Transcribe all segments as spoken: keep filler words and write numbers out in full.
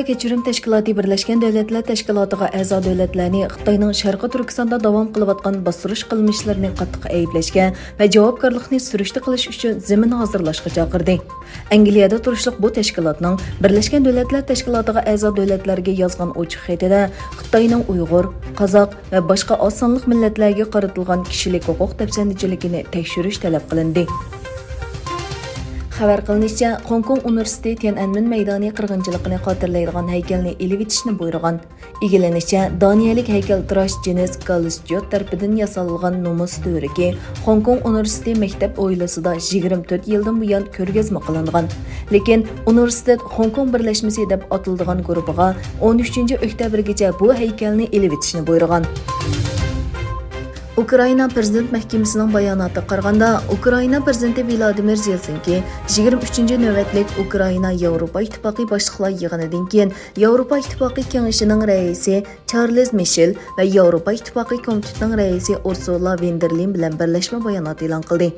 كەچۈرۈم تەشكىلاتى بىرلەشكەن دۆلەتلەر تەشكىلاتىغا ئەزا دۆلەتلەرنى خىتاينىڭ شەرقىي تۈركىستاندا داۋام قىلىۋاتقان باستۇرۇش قىلمىشلىرىنى قاتتىق ئەيىبلەشكە ۋە جاۋابكارلىقنى سۈرۈشتە قىلىش ئۈچۈن زېمىن ھازىرلاشقا چاقىردى. ئەنگلىيەدە تۇرۇشلۇق بۇ تەشكىلاتنىڭ بىرلەشكەن دۆلەتلەر تەشكىلاتىغا ئەزا دۆلەتلەرگە يازغان ئوچۇق خېتىدە خىتاينىڭ ئۇيغۇر، قازاق ۋە باشقا ئاز سانلىق مىللەتلەرگە قارىتىلغان كىشىلىك ھوقۇق دەپسەندىچىلىكىنى تەكشۈرۈش تەلەپ قىلىندى. خەۋەر قىلىنىشىچە، خوڭكوڭ ئۇنىۋېرسىتېتى تيەنئەنمېن مەيدانى قىرغىنچىلىقىنى خاتىرىلەيدىغان ھەيكەلنى ئېلىۋېتىشنى بۇيرۇغان. ئىگىلىنىشىچە، دانىيەلىك ھەيكەلتىراش جېنىس گالسچيوت تەرىپىدىن ياسالغان نومۇس تۈۋرۈكى خوڭكوڭ ئۇنىۋېرسىتېتى مەكتەپ ھويلىسىدا يىگىرمە تۆت يىلدىن بۇيان كۆرگەزمە قىلىنغان. لېكىن ئۇنىۋېرسىتېت خوڭكوڭ بىرلەشمىسى دەپ ئاتىلىدىغان گۇرۇپپىغا ئون ئۈچىنچى ئۆكتەبىرگىچە بۇ ھەيكەلنى ئېلىۋېتىشنى بۇيرۇغان. ئۇكرائىنا پىرېزىدېنت مەھكىمىسىنىڭ باياناتىغا قارىغاندا، ئۇكرائىنا پىرېزىدېنتى ۋىلادىمىر زېلېنسكىي يىگىرمە ئۈچىنچى نۆۋەتلىك ئۇكرائىنا ياۋروپا ئىتتىپاقى باشلىقلار يىغىنىدىن كېيىن ياۋروپا ئىتتىپاقى كېڭىشىنىڭ رەئىسى چارلىز مىشېل ۋە ياۋروپا ئىتتىپاقى كومىتېتىنىڭ رەئىسى ئۇرسۇلا ۋېن دېر لېين بىلەن بىرلەشمە بايانات ئېلان قىلدى.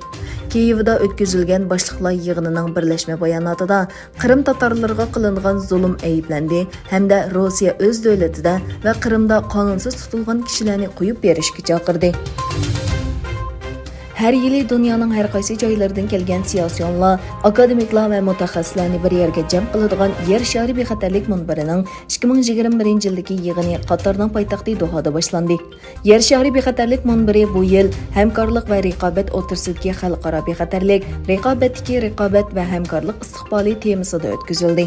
كىيېۋدا ئۆتكۈزۈلگەن باشلىقلار يىغىنىنىڭ بىرلەشمە باياناتىدا قىرىم تاتارلىرىغا قىلىنغان زۇلۇم ئەيىبلەندى ھەمدە روسىيە ئۆز دۆلىتىدە ۋە قىرىمدا قانۇنسىز تۇتۇلغان كىشىلەرنى قويۇپ بېرىشكە چاقىردى. ھەر يىلى دۇنيانىڭ ھەر قايسى جايلىرىدىن كەلگەن سىياسىيونلار، ئاكادېمىكلار ۋە مۇتەخەسسىسلەرنى بىر يەرگە جەم قىلىدىغان يەر شارى بىخەتەرلىك مۇنبىرىنىڭ ئىككى مىڭ يىگىرمە بىرىنچى يىلدىكى يىغىنى قاتارنىڭ پايتەختى دوھادا باشلاندى. يەر شارى بىخەتەرلىك مۇنبىرى بۇ يىل ھەمكارلىق ۋە رىقابەت ئوتتۇرىسىدىكى خەلقئارا بىخەتەرلىك، رىقابەتتىكى رىقابەت ۋە ھەمكارلىق ئىستىقبالى تېمىسىدا ئۆتكۈزۈلدى.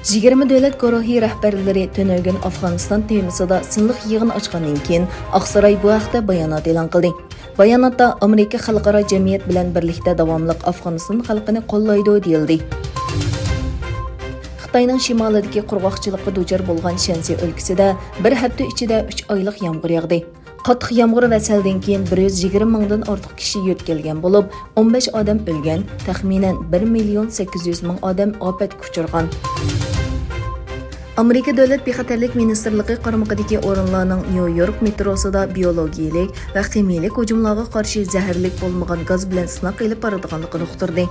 يىگىرمە دۆلەت گۇرۇھى رەھبەرلىرى تۈنۈگۈن ئافغانىستان تېمىسىدا سىنلىق يىغىن ئاچقاندىن كېيىن، ئاقساراي بۇ ھەقتە بايانات ئېلان قىلدى. باياناتتا ئامېرىكا خەلقئارا جەمئىيەت بىلەن بىرلىكتە داۋاملىق ئافغانىستان خەلقىنى قوللايدۇ، دېيىلدى. خىتاينىڭ شىمالىدىكى قۇرغاقچىلىققا دۇچار بولغان شەنسى ئۆلكىسىدە بىر ھەپتە ئىچىدە ئۈچ ئايلىق يامغۇر ياغدى. قاتتىق يامغۇر ۋە سەلدىن كېيىن بىر يۈز يىگىرمە مىڭدىن ئارتۇق كىشى يۆتكەلگەن بولۇپ، ئون بەش ئادەم ئۆلگەن، تەخمىنەن بىر مىليون سەككىز يۈز مىڭ ئادەم ئاپەتكە ئۇچرىغان. ئامېرىكا دۆلەت بىخەتەرلىك مىنىستىرلىقى قارمىقىدىكى ئورۇنلارنىڭ نيۇ يورك مېتروسىدا بىيولوگىيەلىك ۋە خىمىيەلىك ھۇجۇملارغا قارشى زەھەرلىك بولمىغان گاز بىلەن سىناق ئېلىپ بارىدىغانلىقىنى ئۇقتۇردى.